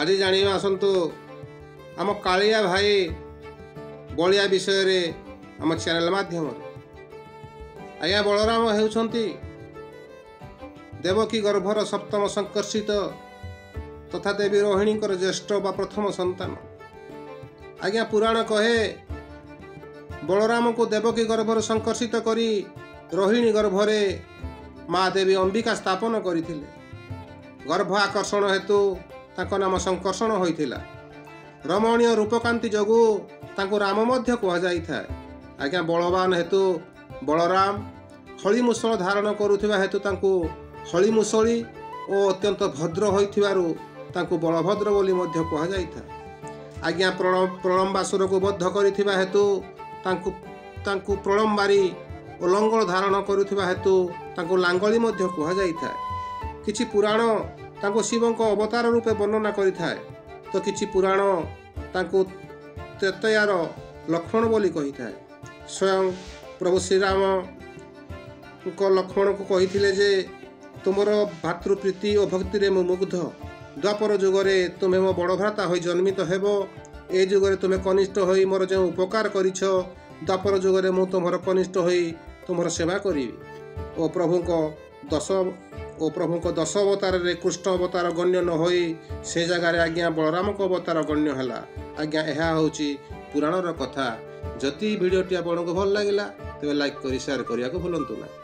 ଆଜି ଜାଣିବା ଆସନ୍ତୁ ଆମ କାଳିଆ ଭାଇ ବଳିଆ ବିଷୟରେ ଆମ ଚ୍ୟାନେଲ ମାଧ୍ୟମରେ। ଆଜ୍ଞା, ବଳରାମ ହେଉଛନ୍ତି ଦେବକୀ ଗର୍ଭର ସପ୍ତମ ସଂକର୍ଷିତ ତଥା ଦେବୀ ରୋହିଣୀଙ୍କର ଜ୍ୟେଷ୍ଠ ବା ପ୍ରଥମ ସନ୍ତାନ। ଆଜ୍ଞା, ପୁରାଣ କହେ ବଳରାମଙ୍କୁ ଦେବକୀ ଗର୍ଭରୁ ସଂକର୍ଷିତ କରି ରୋହିଣୀ ଗର୍ଭରେ ମା ଦେବୀ ଅମ୍ବିକା ସ୍ଥାପନ କରିଥିଲେ। ଗର୍ଭ ଆକର୍ଷଣ ହେତୁ ତାଙ୍କ ନାମ ସଂକର୍ଷଣ ହୋଇଥିଲା। ରମଣୀୟ ରୂପକାନ୍ତି ଯୋଗୁଁ ତାଙ୍କୁ ରାମ ମଧ୍ୟ କୁହାଯାଇଥାଏ। ଆଜ୍ଞା, ବଳବାନ ହେତୁ ବଳରାମ, ହଳିମୁଷଳ ଧାରଣ କରୁଥିବା ହେତୁ ତାଙ୍କୁ ହଳିମୁଷଳି ଓ ଅତ୍ୟନ୍ତ ଭଦ୍ର ହୋଇଥିବାରୁ ତାଙ୍କୁ ବଳଭଦ୍ର ବୋଲି ମଧ୍ୟ କୁହାଯାଇଥାଏ। ଆଜ୍ଞା, ପ୍ରଳମ୍ବାସୁରକୁ ବଦ୍ଧ କରିଥିବା ହେତୁ ତାଙ୍କୁ ପ୍ରଳମ୍ବାରୀ ଓ ଲଙ୍ଗଳ ଧାରଣ କରୁଥିବା ହେତୁ ତାଙ୍କୁ ଲାଙ୍ଗଳି ମଧ୍ୟ କୁହାଯାଇଥାଏ। କିଛି ପୁରାଣ ତାଙ୍କୁ ଶିବଙ୍କ ଅବତାର ରୂପେ ବର୍ଣ୍ଣନା କରିଥାଏ ତ କିଛି ପୁରାଣ ତାଙ୍କୁ ତ୍ରେତୟାର ଲକ୍ଷ୍ମଣ ବୋଲି କହିଥାଏ। ସ୍ୱୟଂ ପ୍ରଭୁ ଶ୍ରୀରାମଙ୍କ ଲକ୍ଷ୍ମଣକୁ କହିଥିଲେ ଯେ ତୁମର ଭାତୃପ୍ରୀତି ଓ ଭକ୍ତିରେ ମୁଁ ମୁଗ୍ଧ। ଦ୍ୱାପର ଯୁଗରେ ତୁମେ ମୋ ବଡ଼ ଭ୍ରାତା ହୋଇ ଜନ୍ମିତ ହେବ। ଏ ଯୁଗରେ ତୁମେ କନିଷ୍ଠ ହୋଇ ମୋର ଯେଉଁ ଉପକାର କରିଛ, ଦ୍ୱାପର ଯୁଗରେ ମୁଁ ତୁମର କନିଷ୍ଠ ହୋଇ ତୁମର ସେବା କରିବି। ଓ ପ୍ରଭୁଙ୍କ ଦଶ ଓ ପ୍ରଭୁଙ୍କ ଦଶ ଅବତାରରେ କୃଷ୍ଣ ଅବତାର ଗଣ୍ୟ ନ ହୋଇ ସେ ଜାଗାରେ ଆଜ୍ଞା ବଳରାମଙ୍କ ଅବତାର ଗଣ୍ୟ ହେଲା। ଆଜ୍ଞା, ଏହା ହେଉଛି ପୁରାଣର କଥା। ଯଦି ଭିଡ଼ିଓଟି ଆପଣଙ୍କୁ ଭଲ ଲାଗିଲା, ତେବେ ଲାଇକ୍ କରି ସେୟାର କରିବାକୁ ଭୁଲନ୍ତୁ ନାହିଁ।